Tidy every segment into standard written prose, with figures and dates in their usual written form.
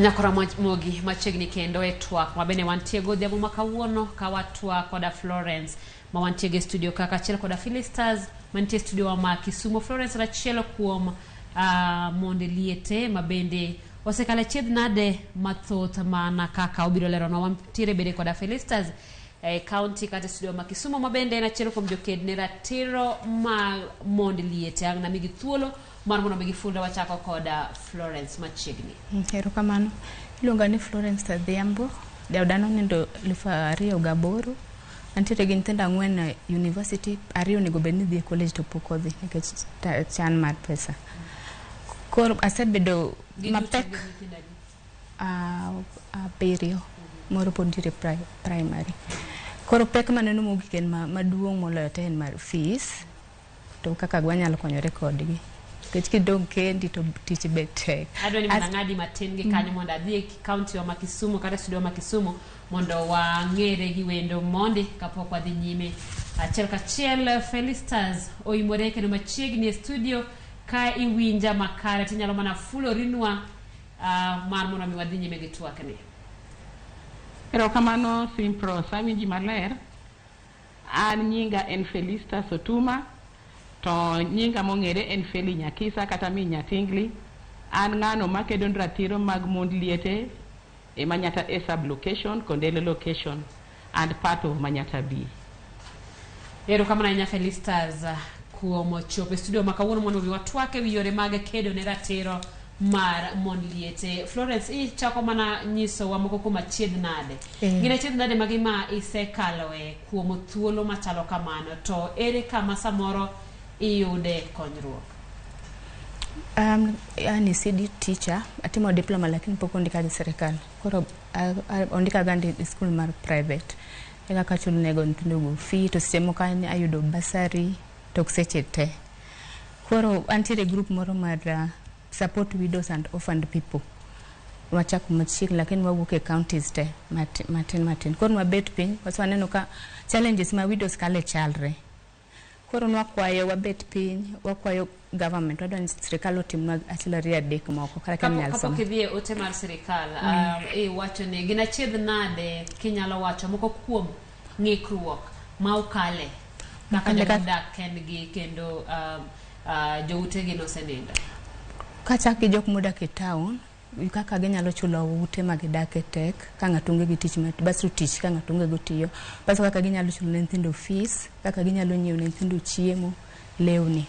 Nyakora Mogi machiegni kendo e twak ma bende wantie godhiambo ma kawuono ka watwak koda Florence ma wantie gi e studio kaka achiel koda Philisters mantie e studio wa ma Kisumo. Florence en achiel kuom monde liete ma bende osekalo e chiedh nade mathoth mana kaka obiro leronwa. Wantiere bende koda Philisters e county kata e studio ma Kisumo ma bende en achiel kuom joked ne ratiro mag mond liete. Ang' namigi thuolo mar mondo mi gifulre. Wachako koda Florence machiegni. Erokamano. Iluonga ni Florence Adhiambo. Jaoda nonindo 2008. Antiere gi nyithindo 4 e university. Ariyo onego bed ni dhi e college to pok odhi nikech chan mar pesa. Koro asebedo Giduto mapek gin nyithindo adi? 7. Moro pod nitiere primary. Koro pek maneno mogik en maduong' moloyo te en mar fees. To kaka wanyalo konyore kodgi. Nikech kidong' kendi to tich be tek. Adwa ni mondo ang'adi matin gi kanyo mondo adhi e county wa ma Kisumu kata studio wa ma Kisumu mondo wang'ere gi wendo mondi kapok wadhi nyime. Achiel kachiel Felisters oimore kendo machiegni e studio ka iwinja makare tinyalo mana fulorinwa mar mondo mi wadhi nyime gi twakni. Erokamano Simpros, awinji maler. An nyinga en Felista Sotuma, to nyinga mong'ere en Feli Nyakisa kata min Nyatingli. An ng'ano makedo ne ratiro mag mond liete e Manyatta A sub location, Kondele location and part of Manyatta B. Erokamano ahinya Felisters kuom chopo e studio ma kawuono mondo mi watwak e wi yore mag kedo ne ratiro mar mond liete. Florence, ichako mana nyisowa moko kuom achiedh nade. Gin achiedh nade magi ma isekaloe kuom thuolo machalo kamano to ere kama samoro iyude konyruok? An ECD teacher, atimo diploma lakini pok ondika gi sirikal. Koro ondika ga e school mar private. E kaka achulo nego nyithindo go fee to seche moko ayudo bursary to ok seche te. Koro antiere e group moro mar support widows and orphaned people. Wachako machiegni lakini wawuok e counties te matin matin. Koro nwabet piny bas waneno ka challenges ma widows kale chalre. Koro nwakwayo wabet piny, wakwayo government, wadwa ni sirikal otimnwa achiel ariyo adek moko kata Kapok nyal somo. Idhi e ote mar sirikal, iwacho ni gin achiedh nade kinyalo wacho moko kuom ng'ikruok ma ukale kaka Makale joma odak kendgi kendo joutegi nosenindo? Kachak gi jok modak e town, kaka ginyalo chulo ute ma gidake tek ka ng'ato onge gi tich basto tich ka ng'ato onge go tiyo. Basto kaka ginyalo chulo ne nyithindo fees, kaka ginyalo nyiewo ne nyithindo chiemo, lewni,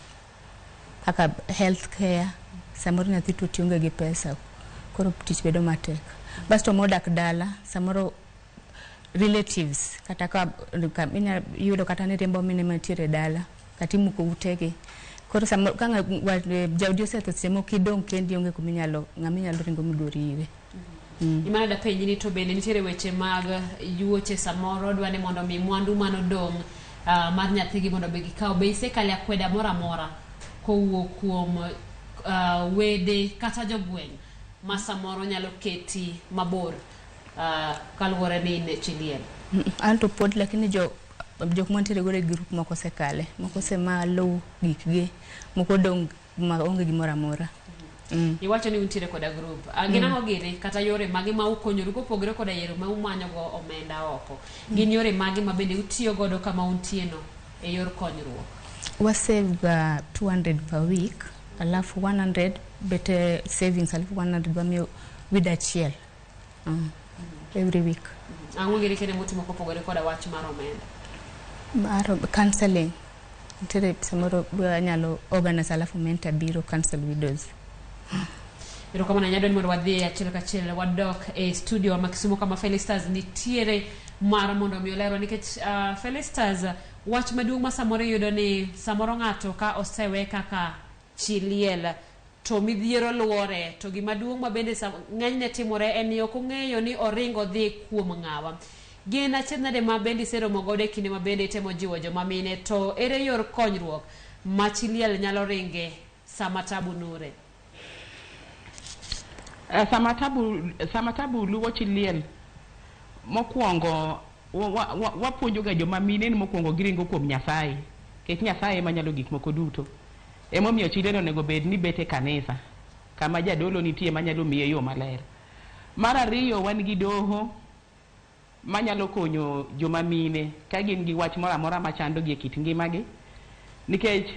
kaka health care, samoro nyathi tuo tionge gi pesa, koro tich bedo matek. Basto modak dala, samoro relatives kata ka inya yudo kata ni riembo mine mantiere dala kata imuko utegi. Koro samoro ka jaodi osetho seche moko idong' kendi onge kuma inyalo ng'ama inyalo ringo midwori ire. Gima dapenji ni to bende nitiere weche mag yuoche samoro dwa ni mondo mi mwandu manodong' mar nyathigi mondo be gikaw. Be isekale akweda moro amora kowuok kuom wede kata jogweng' ma samoro nyalo keti mabor kaluwore ni in e chi liel? An to pod lakini jo jok mantiere godo e group moko osekale, moko osemaa lowo gikgi, moko odong' ma onge gimoro amora. Iwacho ni untiere koda group. Gin ang'o gini kata yore mage ma ukonyoru kopogore koda yore ma umanyo go omenda oko? Gin yore mage ma bende utiyo godo kama untie no e yor konyruok? Wa save ga 200 per week, alafu 100 bete savings, alafu 100 wamiyo widow achiel every week. Ang'o gini kende mutimo kopogore koda wach mar omenda? Mar counseling, nitiere samoro wanyalo organize alafu mentor biro counsel widows. Erokamano ahinya. Adwa ni mondo wadhi achiel kachiel wadok e studio ma Kisumu kama Felisters nitiere mar mondo mi olerwa nikech Felisters wach maduong' ma samoro iyudo ni samoro ng'ato ka osewe kaka chi liel to midhiero luore to gima duong' ma bende ng'enyne timore en ni ok ong'eyo ni oringo dhi kuom ng'awa. Gin achiedh nade ma bende iseromo godo e kinde ma bende itemo jiwo joma mine to ere yor konyruok ma chi liel nyalo ringe sama tabu nure? Sama tabu luwo chi liel, mokwongo wapuonjo ga joma mine ni mokwongo giringo kuom Nyasaye, nikech Nyasaye ema nyalo gik moko duto. Emomiyo chi liel onego bed ni bet e kanisa kama jadolo nitie manyalo miye yo maler. Mar ariyo, wan gi doho manyalo konyo joma mine ka gin gi wach moro amora machandogi e kit ngimagi, nikech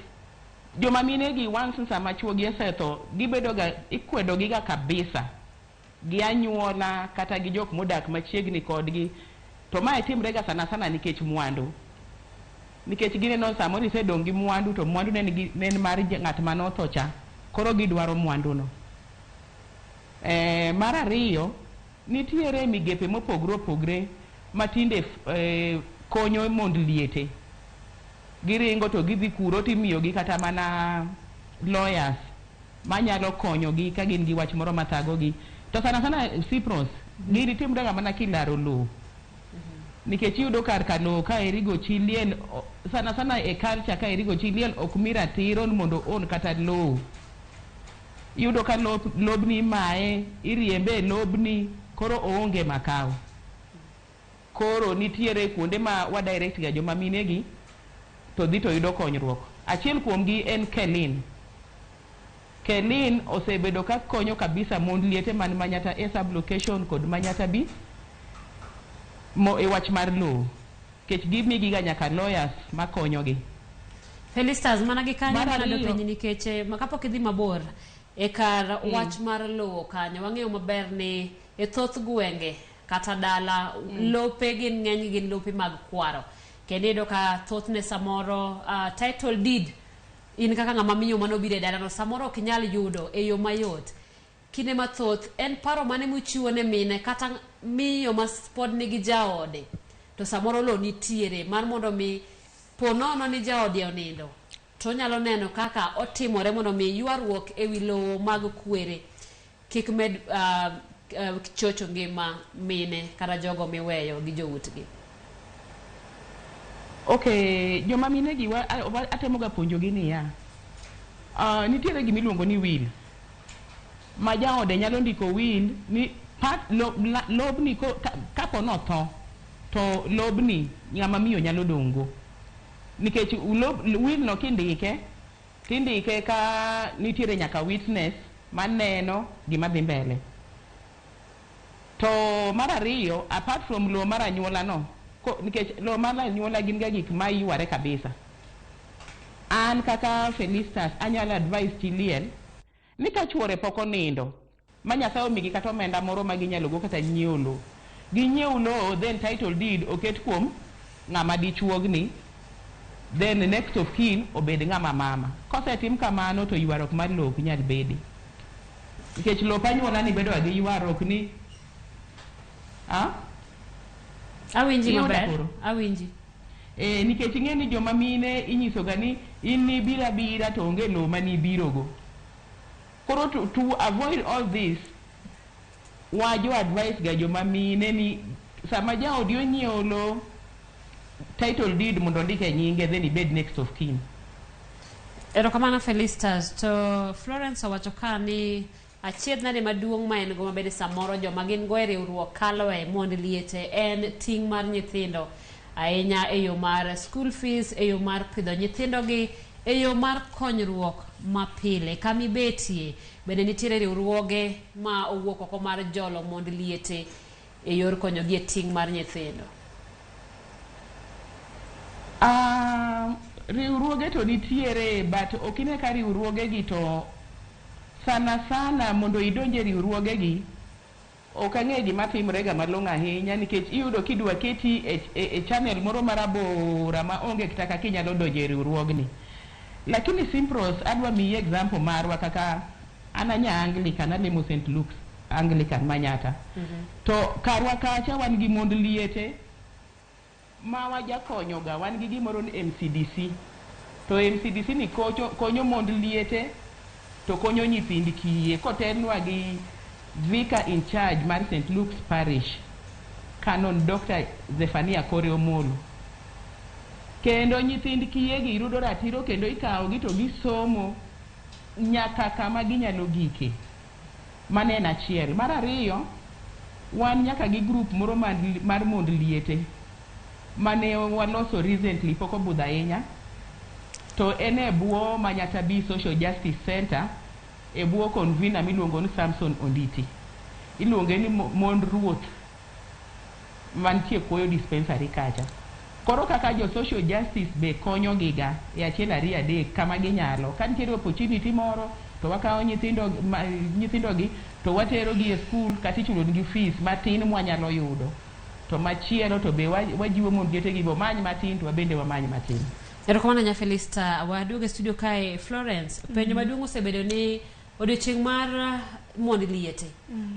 joma mine gi once sama chuogi osetho, gibedo ga ikwedo gi ga kabisa gi anyuola kata gi jok modak machiegni kodgi. To mae timre ga sana sana nikech mwandu, nikech gineno samoro isedong' gi mwandu to mwandu ne en mar ng'at manotho cha, koro gidwaro mwandu no. Mar ariyo, nitiere migepe mopogre opogre matinde konyo mond liete. Giringo to gidhi kuro timiyogi kata mana lawyers manyalo konyogi ka gin gi wach moro mathagogi. To sana sana Cyprus, gini timre ga mana kilaro lowo. Nikech iyudo kar ka lowo ka erigo chi liel, sana sana e culture ka erigo chi liel ok mi ratiro ni mondo own kata lowo. Iyudo ka lobni imaye, iriembe e lobni, koro oonge makao. Koro nitiere kuonde ma wa direct ga joma mine gi to dhi to yudo konyruok. Achiel kuomgi en Kelin. Kelin osebedo ka konyo kabisa mond liete man Manyata A sub location kod Manyata B mo e wach mar lowo. Nikech gimigi ga nyaka lawyers makonyogi. Felisters, mana gi kanyo Mar mana ariyo- dopenji nikech kapok idhi mabor e kar wach mar lowo kanyo, wang'eyo maber ni e thoth gwenge kata dala lope gin ng'eny gin lope mag kwaro, kendo iyudo ka thothne samoro title deed in kaka ng'ama miyo manobiro e dalano samoro ok inyal yudo e yo mayot. Kinde mathoth en paro mane muchiwo ne mine kata miyo ma pod nigi jaode to samoro lowo nitiere mar mondo mi po nono ni jaode onindo to onyalo neno kaka otimore mondo mi ywaruok ewi lowo mag kwere kik med chocho ngima mine kata jogo miweyo gi joutgi? Okay, joma mine gi atemo ga puonjogi niya, nitiere gimiluongo ni will. Ma jaode nyalo ndiko will ni part lobni kapo notho to lobni ng'ama miyo nyalo dong'go. Nikech will no kindike, tindike ka nitiere nyaka witness maneno gima dhi mbele. To mar ariyo, apart from lowo mar anyuola no, nikech lowo mar anyuola gin ga gik ma yware kabisa. An kaka Felistas anyalo advise chi liel ni ka chuore pok onindo, ma Nyasaye omigi kata omenda moro ma ginyalo go kata nyiewo lowo. Ginyiew lowo, then title deed oket kuom ng'ama dichuogni, then next of kin obed ng'ama mama. Kosetim kamano to ywaruok mar lowo ok nyal bede. Nikech lop anyuola ni bedo ga gi ywaruok ni Awinji Iyuda maber. koro? Awinji. Nikech ing'e ni joma mine inyiso ga ni in nibiro abira to onge lowo manibirogo. Koro to avoid all this, wajo advice ga joma mine ni sama jaodi onyiewo lowo, title deed mondo ondik e nyinge, then ibed next of kin. Erokamano Felistas. To Florence owacho ka ni achiedh nade maduong' ma en go mabende samoro joma gin go e riwruok kaloe mond liete en ting' mar nyithindo ahinya e yo mar school fees, e yo mar pidho nyithindogi, e yo mar konyruok mapile. Kamibetie bende nitiere riwruoge ma owuok oko mar jolo mond liete e yor konyogi e ting' mar nyithindo. Riwruoge to nitiere, but ok ine ka riwruoge gi to sana sana mondo idonje riwruoge gi ok ang'e gima timre ga malong'o ahinya, nikech iyudo kidwa keti e channel moro marabora ma onge kata kaka inyalo donjo e riwruogni. Lakini Simpros, adwa miyi example marwa kaka an anya Anglican, alemo St. Luke's Anglican Manyata. To karwa kacha wan gi mond liete ma wajakonyo ga, wan gi gimoro ni MCDC. To MCDC ni konyo mond liete to konyo nyithind kiye kotelnwa gi vicar in charge mar St. Luke's Parish, Canon Dr. Zephania Kore Omolo. Kendo nyithind kiye gi yudo ratiro kendo ikawo gi to gisomo nyaka kama ginyalo gike. Mano en achiel. Mar ariyo, wan nyaka gi group moro mar mond liete mane waloso recently, pok obudho ahinya, to en e bwo Manyata B Social Justice Center, e bwo convener miluongo ni Samson Onditi. Iluonge ni mond ruoth mantie Kuoyo dispensary kacha. Koro kaka jo social justice be konyo giga e achiel ariyo adek kama ginyalo. Ka nitiere opportunity moro to wakawo nyithindo ma, nyithindo gi to watero gi e skul kata ichulo nigi fees matin mwanyalo yudo. To machielo to be wajiwo mond liete gi bo many matin to wabende wamany matin. Erokamano nya Felista. Waduogo e studio kae Florence. Penjo maduong' osebedo ni odiochieng' mar mond liete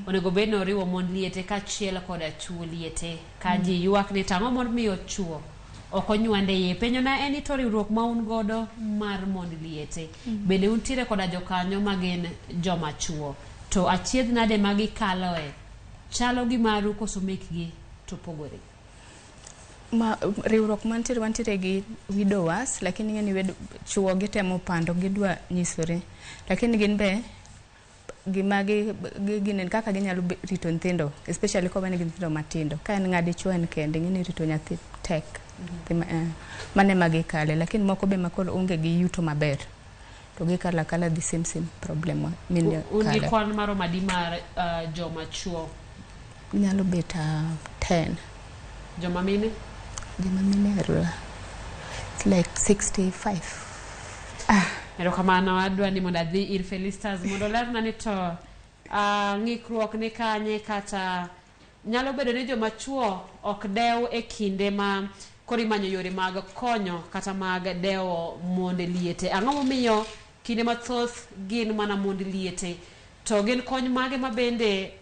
onego bed ni oriwo mond liete kaachiel koda chuo liete ka ji ywak ni tang'o momiyo chuo ok onywande iye. Penjo na en ni to riwruok ma un godo mar mond liete bende untiere koda jokanyo ma gin joma chuo to achiedh nade ma gikaloe chalo gi maru koso mekgi to pogore? Ma riwruok mantiere wantiere gi widowers, lakini ing'e ni chuo gitemo pando gidwa nyisore, lakini gin be gima gi ginen kaka ginyalo rito nyithindo, especially ka wan gi nyithindo matindo. Ka en ng'a dichuo en kende, ing'e ni rito nyathi tek. Mano ema gikale, lakini moko be makoro onge gi yuto maber to gikalo akala the same same problem mine Un gi kale. Kwan maromo adi mar joma chuo? Nyalo bet 10. Joma mine? Joma mine are, it's like 65. Erokamano, adwa ni mondo adhi ir Felistas mondo olerna ni to ng'ikruok ni kanye kata nyalo bedo ni joma chuo ok dew e kinde ma koro imanyo yore mag konyo kata mag dewo mond liete. Ang'o momiyo kinde mathoth gin mana mond liete? To gin kony mage ma bende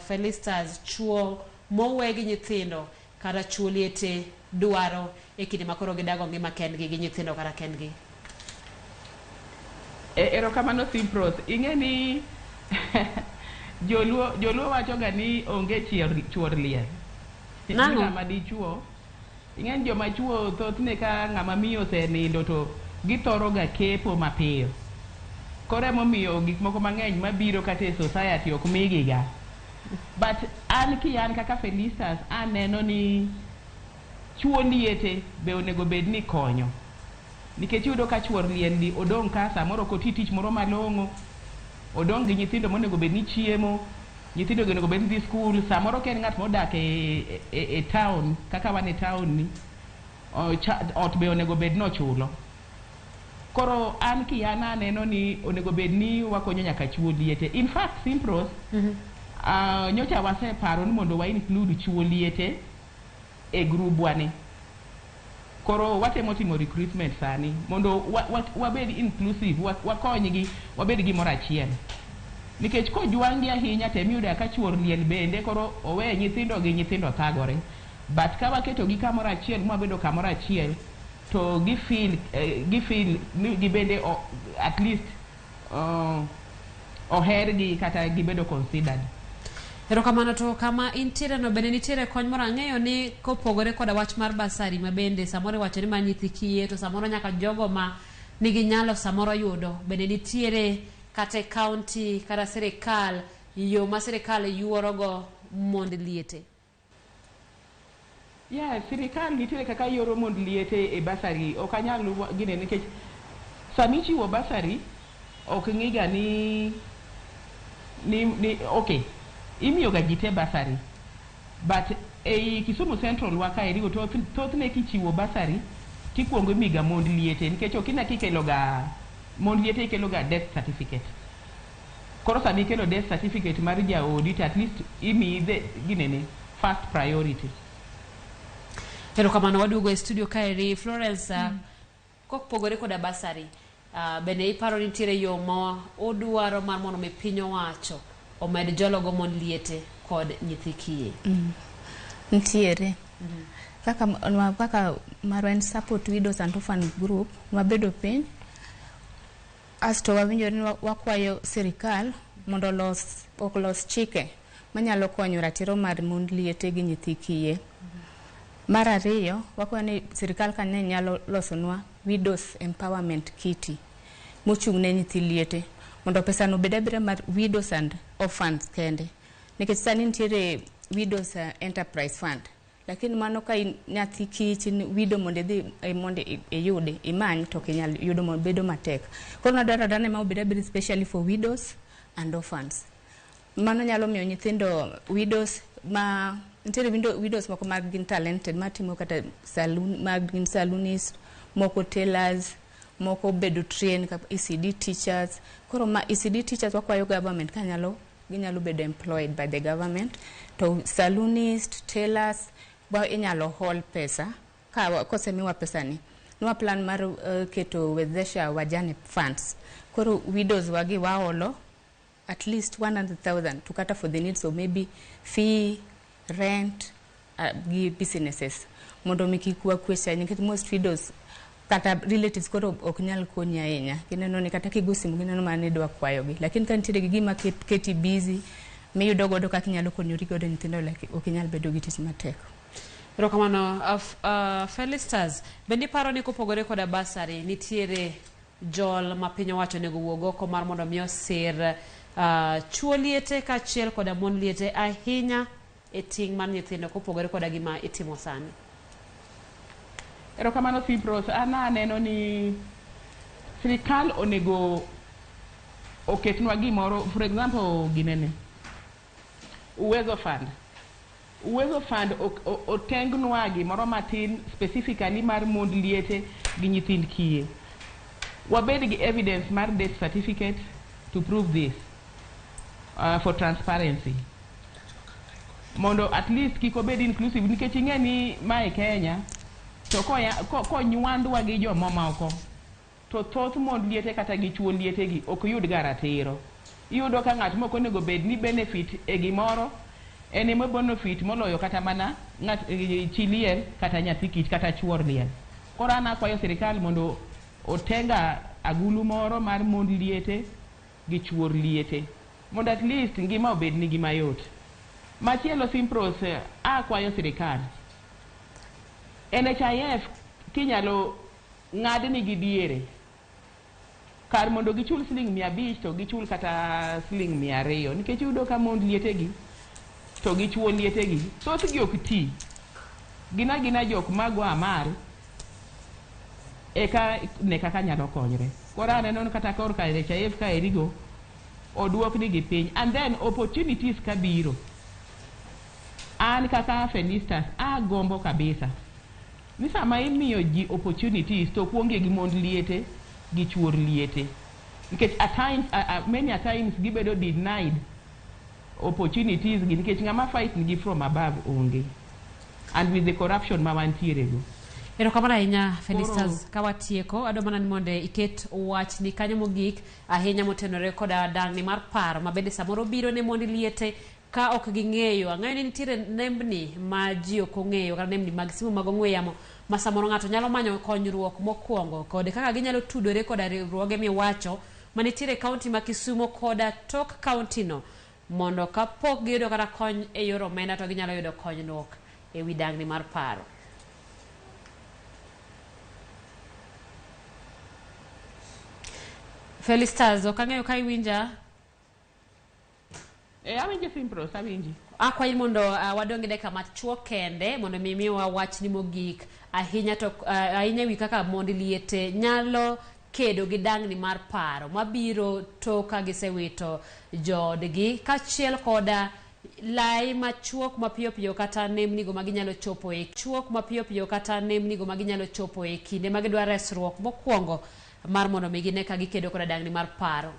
Felistas chuo mowe gi nyithindo kata chuo liete dwaro e kinde ma koro gidago ngima kendgi gi nyithindo kata kendgi? Erokamano Simpros. Ing'e ni joluo wacho ga ni onge chuor liel. Ni Nang'o? ng'ama dichuo. Ing'e ni joma chuo thothne ka ng'ama miyo osenindo to githoro ga kepo mapiyo. Koro emomiyo gik moko mang'eny mabiro kata e society ok migi ga. But an kian kaka Felistas aneno ni chuo liete be onego bed ni konyo. Nikech iyudo ka chuor liel ni odong' ka samoro ok oti tich moro malong'o, odong' gi nyithindo monego bed ni chiemo, nyithindo gi onego bed ni dhi skul, samoro ka en ng'at modak e town kaka wan e town ni, ot be onego bed ni ochulo. Koro an kian aneno ni onego bed ni wakonyo nyaka chuo liete. In fact, Simpros, nyocha waseparo ni mondo wa include chuo liete e grubwa ni. Koro watemo timo recruitment sani mondo wabed inclusive, wakonygi wabed gimoro achiel. Nikech kojwang'gi ahinya to emiyudo ka chuor liel bende koro owe nyithindo gi nyithindo thagore. But ka waketogi kamoro achiel mwabedo kamoro achiel to gi feel ni gibende at least ohergi kata gibedo considered. Erokamano to kama intiere no bende nitiere kony moro ang'eyo ni kopogore koda wach mar bursary ma bende samoro iwacho ni ma nyithi kiye to samoro nyaka jogo ma nigi nyalo samoro yudo bende nitiere kata e county kata sirikal yo ma sirikal yuorogo mond liete. Yeah, sirikal nitiere kaka yoro mond liete e bursary. Ok anyal gine nikech sami ichiwo bursary ok ng'iga ni okay, imiyo ga ji te bursary. But ei Kisumu Central wa kaeri thothne kichiwo bursary tikuongo imiga mond liete nikech ok ine kikelo ga mond liete ikelo ga death certificate. Koro sama ikelo death certificate mar jaodi to at least imiyi the ginene first priority. Erokamano waduogo e studio kaeri Florence kopogore koda bursary bende iparo ni nitiere yo ma udwaro mar mondo mi piny owacho omed jologo mond liete kod nyithi kiye? Ntiere kaka kaka marwa en support widows and orphan group wabedo piny asto wawinjo ni wakwayo sirikal mondo olos chike manyalo konyo ratiro mar mond liete gi nyithi kiye. Mar ariyo, wakwayo ni sirikal kane nyalo losonwa widows empowerment kitty mochung' ne nyithi liete mondo pesa no obed abeda mar widows and orphans kende nikech sani nitiere widows enterprise fund lakini mano ka in nyathi kich in widow mondo idhi mondo iyudi imany to ok inyal yudo bedo matek. Koro nadwaro adwara ni ma obed abeda specially for widows and orphans. Mano nyalo miyo nyithindo widows ma nitiere widows moko ma gin talented matimo kata saloon, ma gin saloonist, moko tailors, moko bedo trained kaka ECD teachers. Koro ma ECD teachers wakwayo government ka nyalo ginyalo bedo employed by the government. To saloonist, tailors, ba inyalo hol pesa ka kosemiwa pesa ni nwa plan mar keto Wezesha Wajane funds. Koro widows wagi waolo at least 100,000 to cater for the needs of maybe fee, rent, gi businesses mondo mi kik wakwecha, nikech most widows kata relatives koro ok nyal konyi ahinya. Gineno ni kata kigo simu gineno mana ni idwa kwayogi, lakini ka nitiere gi gima keti busy miyudo godo kaka inyalo konyori godo nyithindo, like ok inyal bedo gi tich matek. Erokamano. Felisters, bende iparo ni kopogore koda bursary nitiere jol ma piny owacho onego wuog oko mar mondo mi osir chuo liete kaachiel koda mon liete ahinya e ting' mar nyithindo kopogore koda gima itimo sani? Erokamano, Simpros. An aneno ni sirikal onego oketnwa gimoro, for example, ginene Uwezo Fund. Uwezo Fund otengnwa gimoro matin specifically mar mond liete gi nyithind kiye. Wabed gi evidence mar death certificate to prove this, for transparency, mondo at least kik obed inclusive, nikech ing'e ni mae Kenya to konywandwa gi jomamoko to thoth mond liete kata gi chuo liete gi ok yud ga ratiro. Iyudo ka ng'at mok onego bed ni benefit e gimoro en ema benefit moloyo kata mana ng'at chi liel kata nyathi kich kata chuor liel. Koro an akwayo sirikal mondo otenga agulu moro mar mond liete gi chuor liete mondo at least ngima obed nigi mayot. Machielo, Simpros, akwayo sirikal NHIF kinyalo ng'adni gi diere, kar mondo gichul siling 500 to gichul kata siling 200, nikech iyudo ka mond lietegi to gi chuo lietegi thothgi ok ti, gin agina jok mago amal eka ne kaka nyalo konyre. Koro aneno ni kata korka NHIF kaerigo oduoknigi piny and then opportunities kabiro. An kaka Felistas agombo kabisa ni sama imiyo ji opportunities to kuonge gi mond liete gi chuor liete, nikech at times, many a times gibedo denied opportunities gi nikech ng'ama fight nigi from above onge, and with the corruption ma wantiere go. Erokamano ahinya, Felistas. Ka watieko, adwa mana ni mondo iket wachni kanyo mogik ahinya motenore koda dang'ni mar paro ma bende samoro biro ne mond liete ka ok ging'eyo. Ang'eyo ni nitiere nembni ma ji ok ong'eyo kata nembni mag simu mag ong'we yamo ma samoro ng'ato nyalo manyo konyruok mokwongo, kod kaka ginyalo tudore koda riwruoge miwacho manitiere e kaunti ma Kisumo koda tok kaunti no, mondo kapok giyudo kata kony e yor omenda to ginyalo yudo konyruok e wi dang'ni mar paro. Felistas, ok ang'eyo ka iwinja. E, awinji, Simpros, awinji. Akwayi mondo wadong' gi dakika machuok kende mondo mi miwa wachni mogik ahinya to ahinya ewi kaka mond liete nyalo kedo gi dang'ni mar paro mabiro tok ka gisewito joodgi, kaachiel koda lai machuok mapiyo piyo kata nembnigo ma ginyalo chopo e chuok mapiyo piyo kata nembnigo ma ginyalo chopo e kinde ma gidwa resruok mokwongo mar mondo mi gine ka gikedo koda dang'ni mar paro.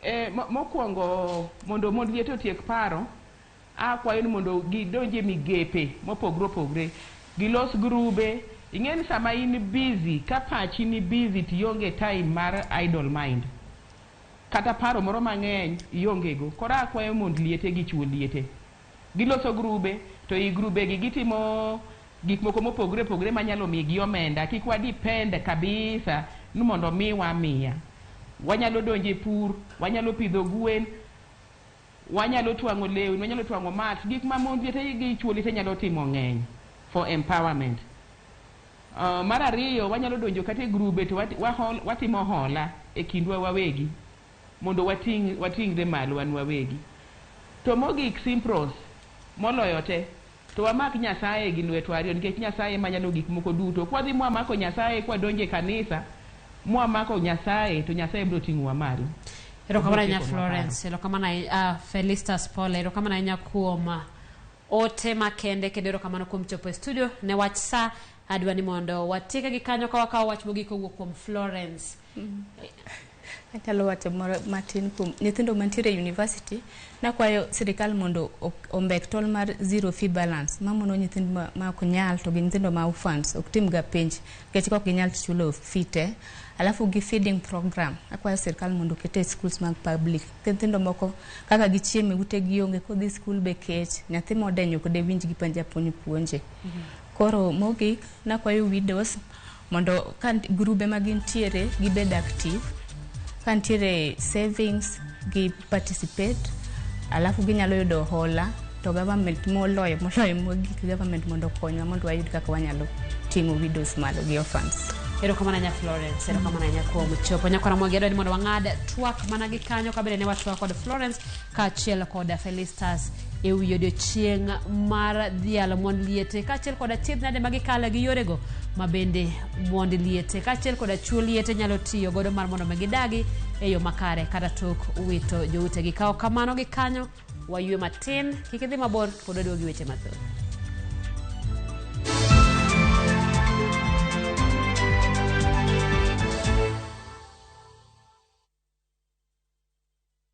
E, mokwongo mondo mond liete otiek paro, akwayo ni mondo gidonj e migepe mopogre opogre, gilos grube. Ing'e ni sama in busy, ka pachi ni busy to ionge time mar idle mind kata paro moro mang'eny ionge go. Koro akwayo mond liete gi chuo liete giloso grube, to i grube gi gitimo gik moko mopogre opogre manyalo migi omenda. Kik wa depend kabisa ni mondo miwa miya. Wanyalo donjo e pur, wanyalo pidho gwen, wanyalo twang'o lewni, wanyalo twang'o mat. Gik ma mond liete gi chuo liete nyalo timo ng'eny for empowerment. Mar ariyo, wanyalo donjo kata e grube to watimo hola e kindwa wawegi mondo wating're malo wan wawegi. To mogik, Simpros, moloyo te to wamak Nyasaye gi lwetwa ariyo, nikech Nyasaye ema nyalo gik moko duto. Kwadhi mwamako Nyasaye, kwadonjo e kanisa mwamako Nyasaye, to Nyasaye biro ting'owa malo. Erokamano ahinya Obiro tiekonwa Florence, erokamano ahinya Felistus Pole, erokamano ahinya kuom ote makende kendo erokamano kuom chopo e studio ne wach sa adwa ni mondo watieke gi kanyo ka wakawo wach mogik kowuok kuom Florence. Anyalo wacho moro matin kuom nyithindo mantiere e university. Nakwayo sirikal mondo ombek tol mar zero fee balance mamono nyithindo ma ok nyal to gi nyithindo ma orphans ok tim ga penj nikech ka ok ginyal to chulo fee te. Alafu gi feeding program akwayo sirikal mondo oket e schools mag public. Nyithindo moko kaka gichiemo e utegi onge kodhi skul be kech nyathi modenyo ok dewinj gi japuonj puonje. Koro mogik nakwayo widows mondo ka grube ma gintiere gibed active ka nitiere savings gi participate alafu ginyalo yudo hola to government moloyo mogik government mondo okonywa mondo wayud kaka wanyalo ting'o widows malo gi orphans. Erokamano ahinya Florence, erokamano ahinya kuom chopo. Nyakwara Mwangi adwa ni mondo wang'ad twak mana gi kanyo kabende ne watwak kod Florence kaachiel kod Felistus e wi odiochieng' mar dhialo mond liete kaachiel kod achiedh nade ma gikale gi yorego ma bende mond liete kaachiel kod chuo liete nyalo tiyo godo mar mondo mi gidagi e yo makare kata tok wito joutegi. Kawo kamano gi kanyo waywe matin, kik idhi mabor, pod waduogo gi weche mathoth.